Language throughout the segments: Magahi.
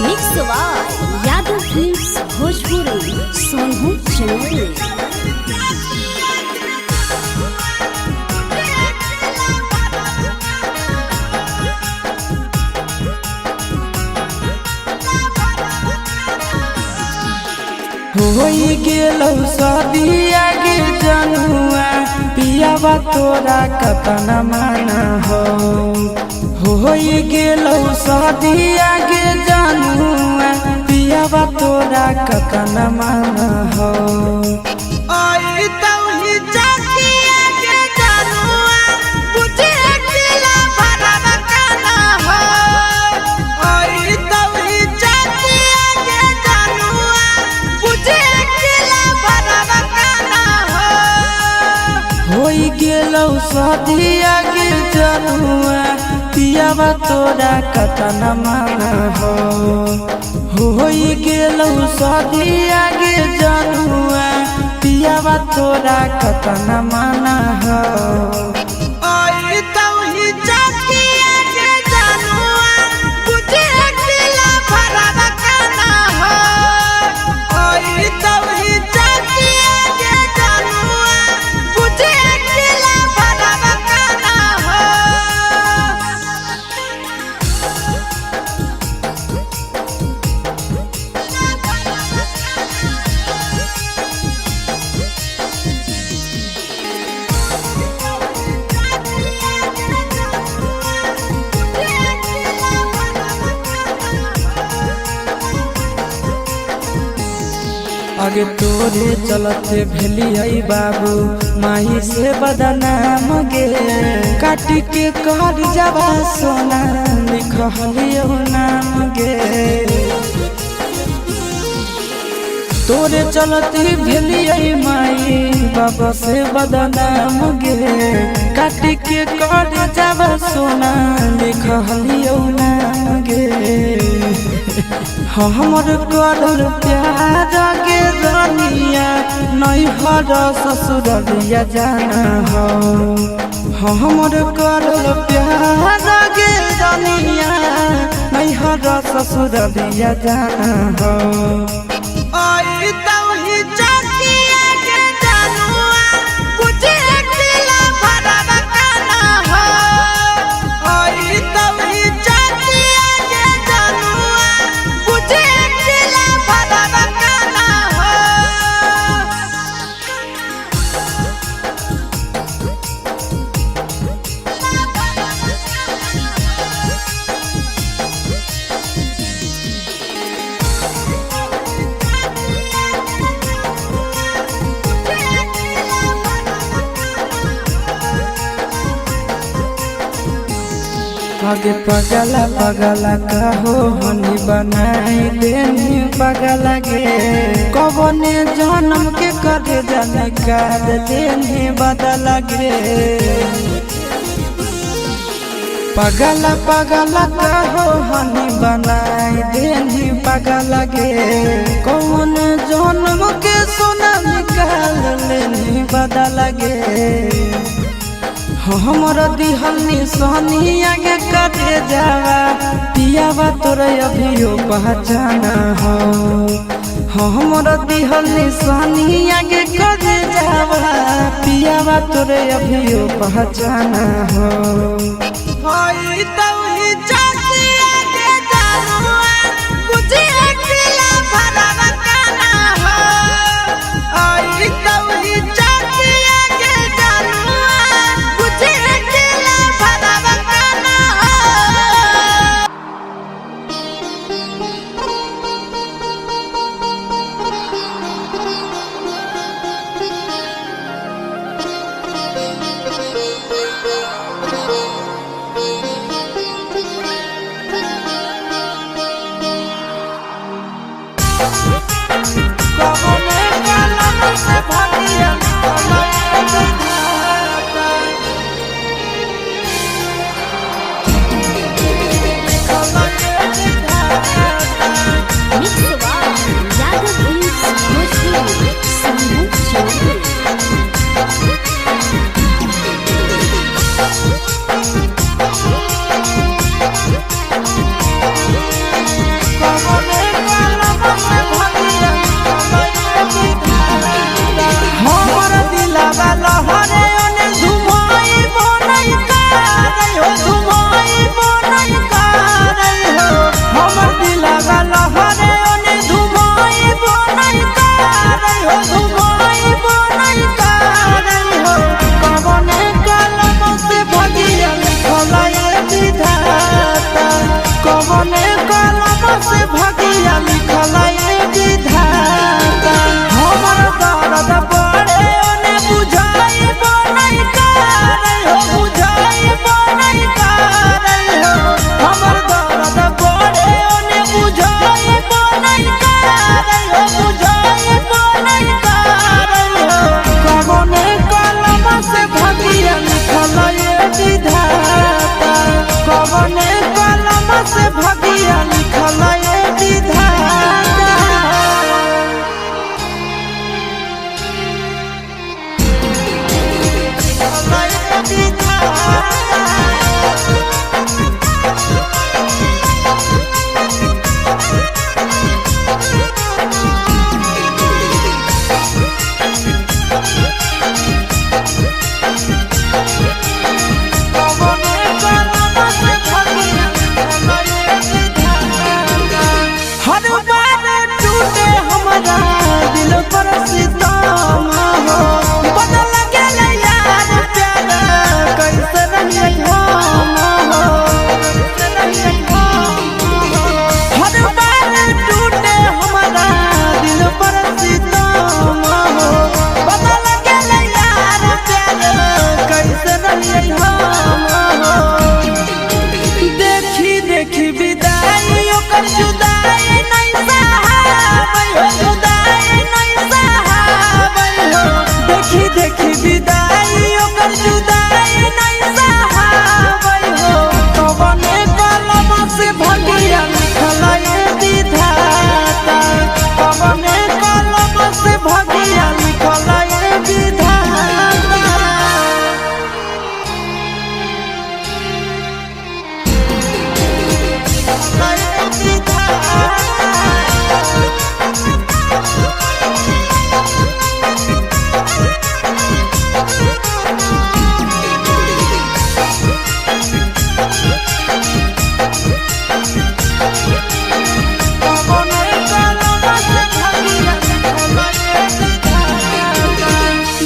Mix by Yadav films Bhojpuri Sonu Chamoli. होई गेलौ सदिया गे जनुआ, पियावा तोरा कतना माना हो। होई गेलौ सदिया गे जनुआ, पियावा तोरा कतना माना हो। होई गेलौ सदिया गे जनुआ, पियावा तोरा कतना माना हो। होई गेलौ सदिया गे जनुआ, पियावा तोरा कतना माना हो। आगे तोरे चलते भेलियै बाबू माही से बदनाम गे, काट के कर जबा सोना लिखलियो नाम गे। तोरे चलते भेलियै माई बाबा से बदनाम गे, काट के कर जबा सोना लिखलियो नाम गे। हमर करल प्यार गे रनिया, नैहर ससुरलिया जाना हो। हमर करल प्यार गे रनिया, नैहर ससुरलिया जाना हो। आगे पगला पगला कहो हनी बनाई देनी पगला गे, कबने जन्म के करे जाने काल देनी बदला गे। पगला पगला कहो हनी बनाई देनी पगला गे, कौन जन्म के सोना निकाल लेनी बदला गे। हमर दिहल निशानी आगे करे जावा, पियावा तोरा अभियो पहचाना हो। हमर दिहल निशानी आगे करे जावा, पियावा तोरा अभियो पहचाना हो। Mix by Yadav films Bhojpuri Sonu Chamoli. Come on. लिखल ये विधाता। हमर दर्द बड़े ओने बुझाई बनई कारई हो, बुझाई बनई कारई हो। हमर दर्द बड़े ओने बुझाई बनई कारई हो, बुझाई बनई कारई हो। कवने कलम से भगिया लिखल ये विधाता, कवने कलम से भगिया लिखल ये विधाता। हर बार टूटे हमारा दिल पर सितम हो, बदल गेल यार प्यार कैसे रहियै हम हो, कैसे रहियै हम हो। हर बार टूटे हमारा दिल पर सितम हो, बदल गेल यार प्यार कैसे रहियै हम हो। देखी देखी विदाई ओकर जुदाई नहीं सहाबै हो, जुदाई नहीं सहाबै हो। देखी देखी विदाई ओकर जुदाई नहीं सहाबै हो। कवने कलम से भगिया लिखल ये विधाता, कवने कलम से भगिया लिखल ये विधाता।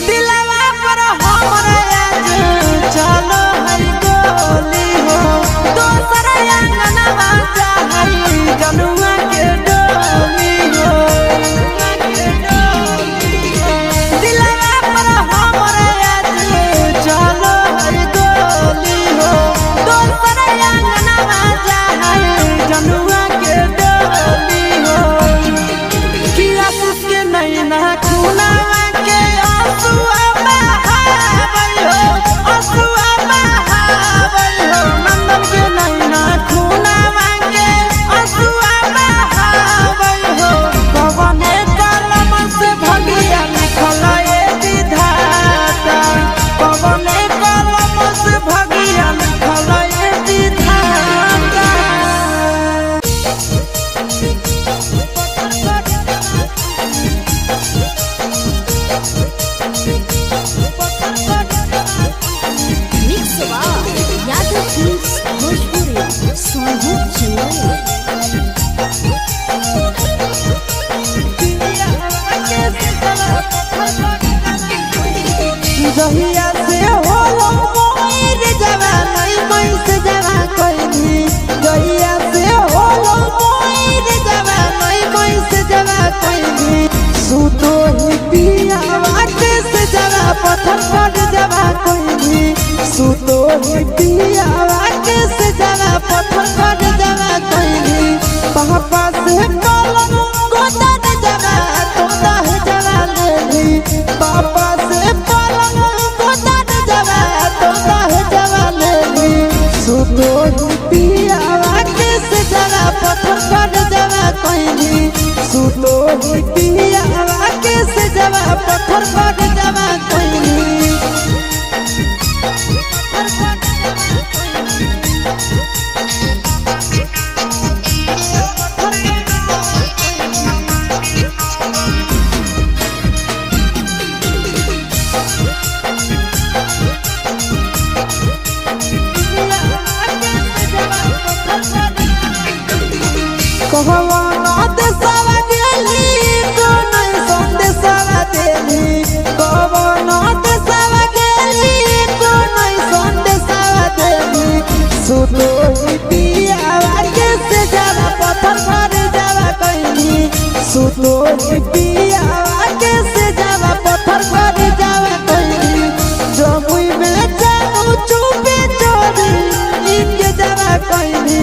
दिलवा पर हमर आज चलो है गोली हो, दोसर अंगनवा चाहै जनुआ के डोली हो। दिलवा पर हमर आज चलो है गोली हो, दोसर अंगनवा चाहै जनुआ के डोली हो। किया के नैना खुनावा के आंसुआ बहावै हो, आंसुआ बहावै हो। नंदन के नैना खुनावा के आंसुआ बहावै हो। कवने कलम से भगिया लिखल ये विधाता, कवने कलम से भगिया लिखल ये विधाता। Mix by Yadav films Bhojpuri Sonu Channel. जहिया से होलो मोर जवा नहीं मैं से जवा कोई, जहिया से होलो मोर जवा नहीं मैं से जवा कोई। सुतो ही पिया वाटे से जवा पत्थर पर जवा कोई, सुतो ही पिया वाटे से जवा पत्थर पर जवा कोई। पापा से कलम गोदन जवा तोता है जवा लेली, पापा से पलंग गोदन जवा तोता है जवा लेली। सुतो ही पिया वाटे से जवा पत्थर पर जवा कोई, सुतो ही पिया वाटे से जवा पत्थर पर जवा कोई। कहवा देशवा गेली कोन संदेशवा देली, कहवा देशवा गेली कोन संदेशवा देली। सुतो ही पियावा के से जावा पत्थर पर जावा कइली, सुतो पिया के से जावा पत्थर पर जावा कोई जमुई में जाऊ चुपे चोरी इनके जावा कोई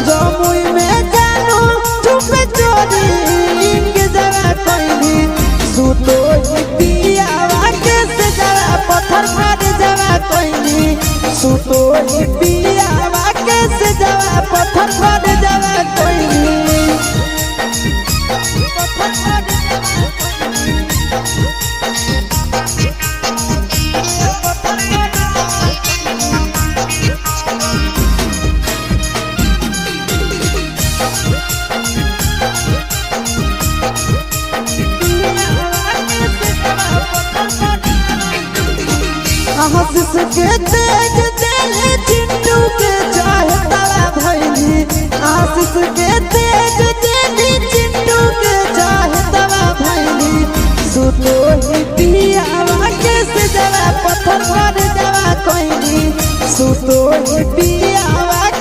जमुई में जाऊ चुपे चोरी इनके जावा कोई सुतो पिया के से जावा पत्थर पर जावा कोई सुतो पिया के से जावा पत्थर पर जावा कोई हंस के तेज दिल चिंटू के चाहता भैली आशीष के तेज दिल चिंटू के चाहता भैली सुतो ही पिया के से जवा पत्थर पर जवा कोई सुतो ही पिया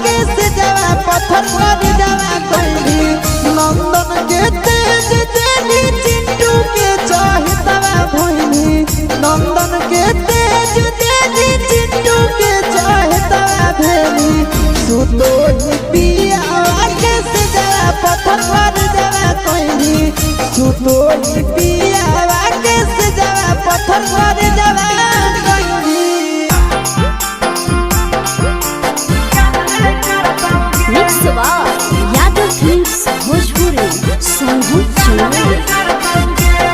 के से जवा पत्थर पर जवा कोई नंदन के तेज दिल चिंटू के चाहता भैली नंदन के तेज तेज चिंटू के चाहता भेली सुतो पिया के से जरा पत्थर पर जरा कोई सुतो पिया के से जरा पत्थर पर जरा कोई। Mix by Yadav films Bhojpuri Sonbhadra Chandauli.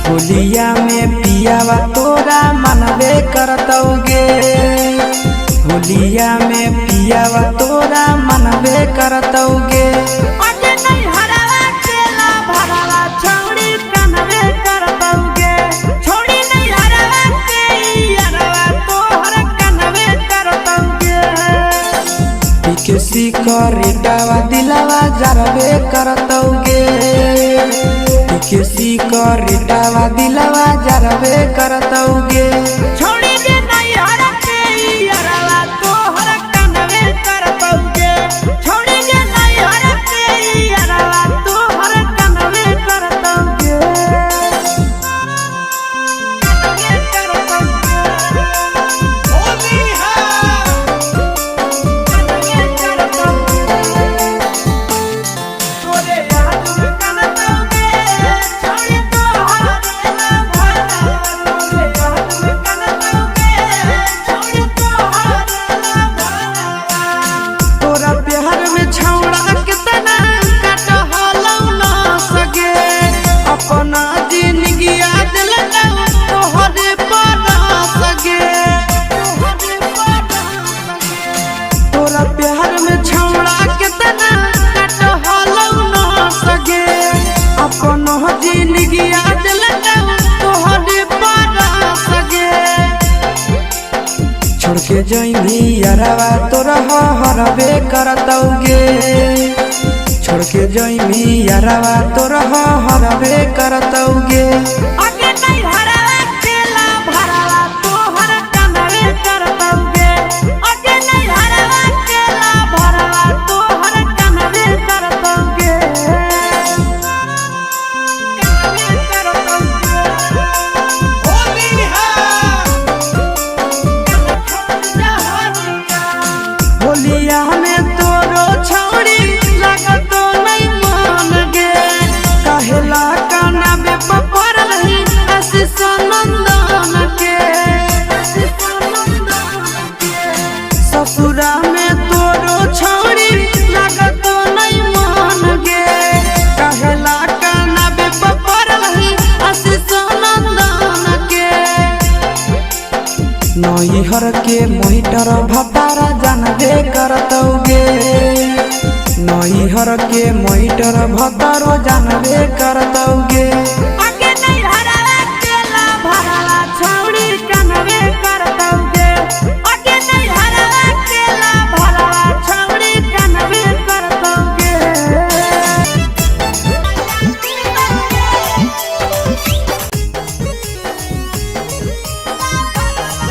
होलिया में पियावा तोरा मनबे करतौगे होलिया में पियावा तोरा मनबे करतौगे किसी करेटावा दिलावा जरबे करतौगे किसी करेटावा दिलावा जरबे करतौगे तोरा प्यार में छौड़ा कितना कटहलौ न सके अपना जिंदगी दिल तोहरे पर न सके तोरा प्यार में छौड़ा कितना कटहलौ न सके अपना जिंदगी दिल तोहरे पर न सके छोड़ के जइभी यारवा तोरा हरबे करतौगे छोड़ के जइभी यारवा तोरा हरबे करतौगे होलिया में तोरो छौड़ी लागतो नहीं मन गे कहेला काना में पपर रही आशीष नंदन के ससुरा में तोरो छौड़ी लागतो नहीं मन गे कहेला काना में पपर रही आशीष नंदन के नैहर के मोहिटर भतारा जानबे करतौगे नैहर के मोहिटर भतारो जानबे करतौगे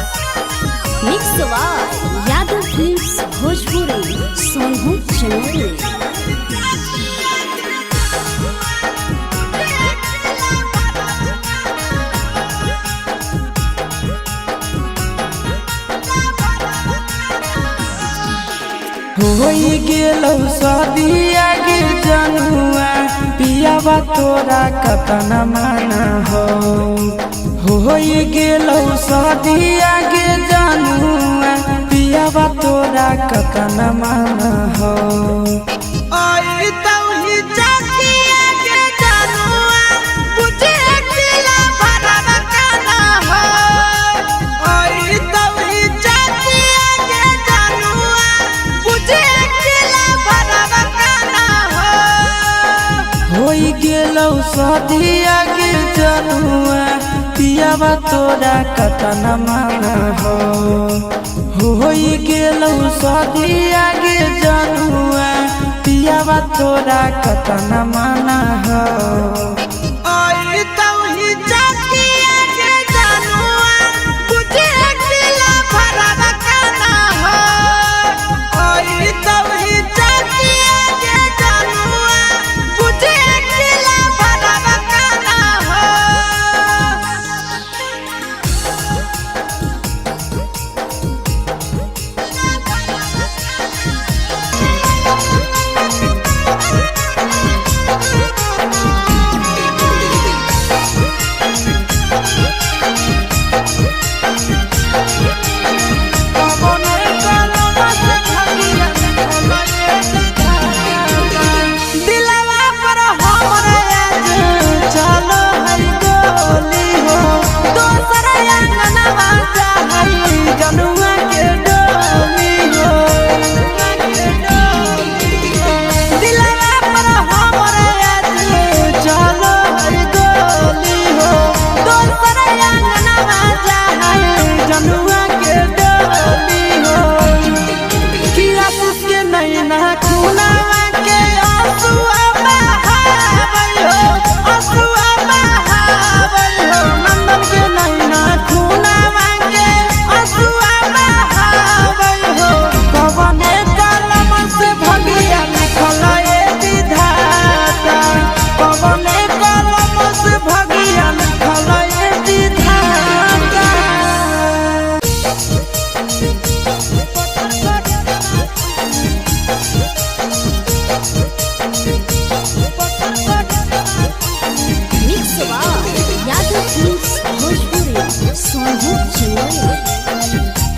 Thank you. चमोली। होई गेलौ सदिया गे जनुआ, पियावा तोरा कतना माना हो। होई गेलौ सदिया गे जनुआ, पियावा तोरा कतना माना हो। आई तौही जातिया के जनुआ, बुझे अकेला भरवा काना हो। आई तौही जातिया के जनुआ, बुझे अकेला भरवा काना हो। होई गेलौ सदिया गे जनुआ, पियावा तोरा कतना माना हो। होई गेलौ सदिया गे जनुआ, पियावा तोरा कतना माना हो। आई तौही जातिया के जनुआ, बुझे अकेला भरवा काना हो। आई तौही जातिया के जनुआ, बुझे अकेला भरवा काना हो। दिलवा पर हमरा आज चलो है गोली हो, दोसर अंगनवा चाहई जनुआ के डोली हो। दिलवा पर हमरा आज चलो है गोली हो, दोसर अंगनवा चाहई जनुआ के डोली हो। किया के नैना खुनावा के आंसुआ बहावल हो, आंसुआ बहावल हो। नंदन के नैना खुनावा के आंसुआ बहावल हो। कवने कलम से भगिया लिखल ए विधाता, कवने कलम से भगिया लिखल ए विधाता। Mix by Yadav films Bhojpuri, Sonu Chamoli.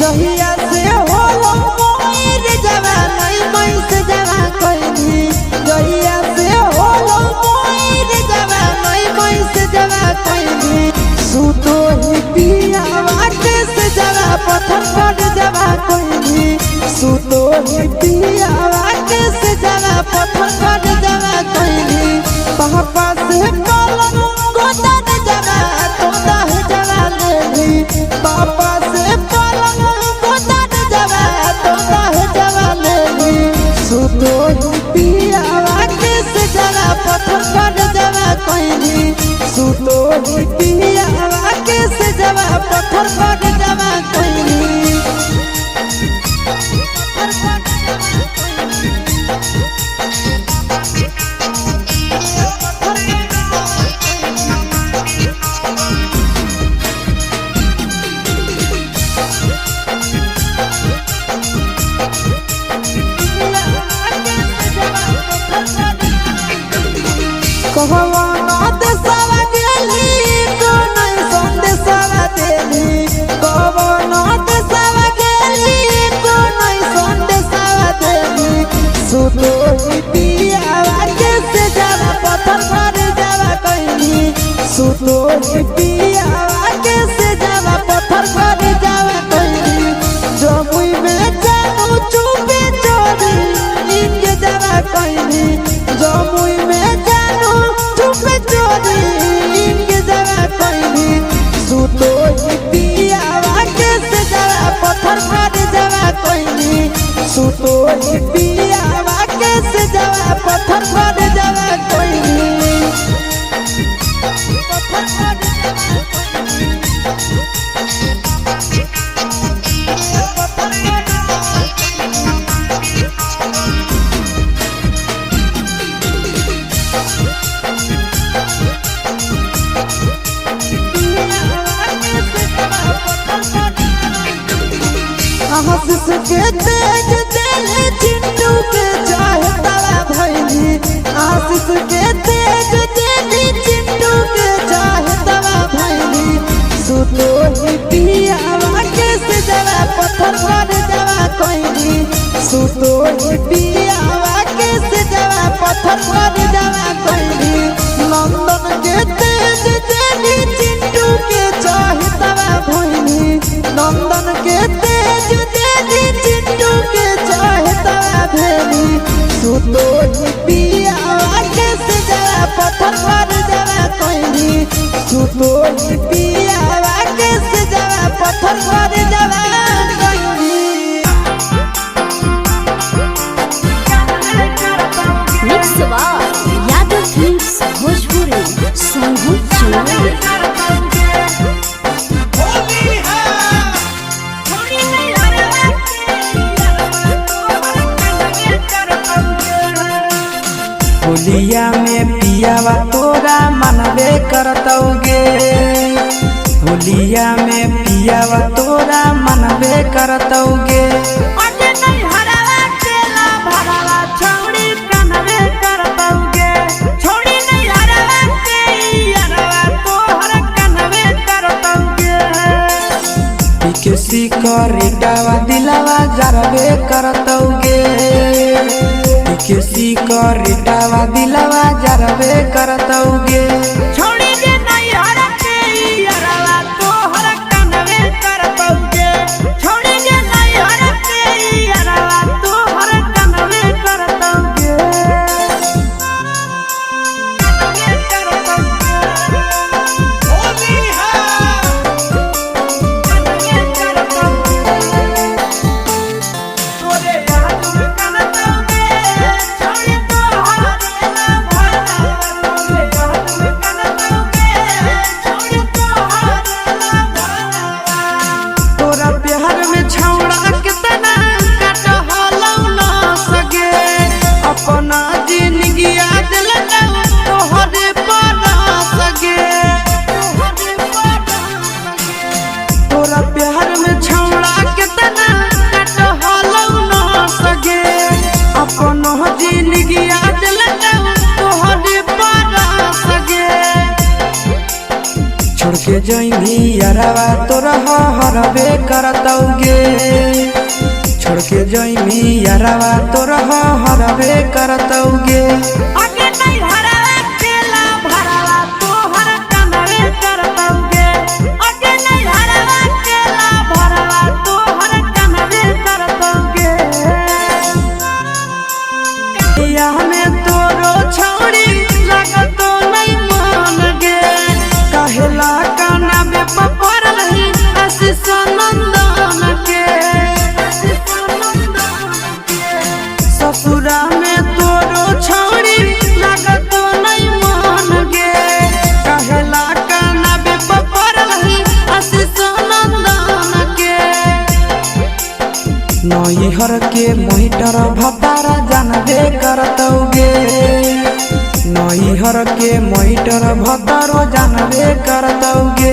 जहिया से होलो मोर जवानी मैं से जवा कोइनी, जहिया से होलो मोर जवानी मैं से जवा कोइनी। सुतो ही पिया वाटे से जवा पत्थर पर जवा कोइनी, सुतो ही पिया वाटे से जवा पत्थर पर जवा कोइनी। पापा से कलम गोदन जवा तोदा जवा लेली, पापा से कलम गोदन जवा तोदा जवा लेली। सुतो ही पिया वाटे से जवा पत्थर पर जवा कोइनी, सुतो ही पिया वाटे से जवा पत्थर पर जवा कोइनी। कहवा देशवा गेली तो नहीं संदेशवा देली, कहवा देशवा गेली तो नहीं संदेशवा देली। सुतो ही पियावा के से जावा पत्थर पर जावा कइनी, सुतो ही पियावा के से जावा पत्थर पर जावा कइनी। जमुई में जानू चुपे चोरी इनके जावा कइनी, जमुई में जानू चुपे चोरी इनके जावा कइनी। सुतो ही पियावा के से जावा पत्थर पर जावा कइनी, सुतो ही पियावा के से जावा पत्थर पर जावा कइनी। पत्थर पर जावा कइनी। पियावा के से जवा पत्थर पर जवा कोइनी नंदन के तेज देनी चिंटू के चाहतवा भइनी नंदन के तेज देनी चिंटू के चाहतवा भेनी सुतो ही पियावा के से जवा पत्थर पर जवा कोइनी सुतो ही पियावा के से जवा पत्थर पर जवा कोइनी। Mix by Yadav films Bhojpuri Sonhu Jamui. होलिया में पियावा तोरा मनबे करतौगे होलिया में पियावा तोरा मनबे करतौगे किसी करेटावा दिलावा जरबे करतौगे किसी करेटावा दिलावा जरबे करतौगे। तोरा प्यार में छौड़ा कितना कटहलौ ना सगे अपना जिंदगिया दिल तोहरे पर सगे तोरा प्यार में छौड़ा कितना कटहलौ ना सगे अपना जिंदगिया दिल तोहरे पर सगे छोड़ के जइनी यारवा तोरा हरबे करतौगे छोड़ के जइनी यारवा तोरा हरबे करतौगे। या में तोरो छौड़ी लागतो नहीं मान गे कहेला काना में पपर रही आशीष नंदन के ससुरा में तोरो छौड़ी लागतो नहीं मान गे कहेला काना में पपर रही आशीष नंदन के नैहर के मोहिटर भतारा जानबे करतौगे नैहर के मोहिटर भतारो जानबे करतौगे।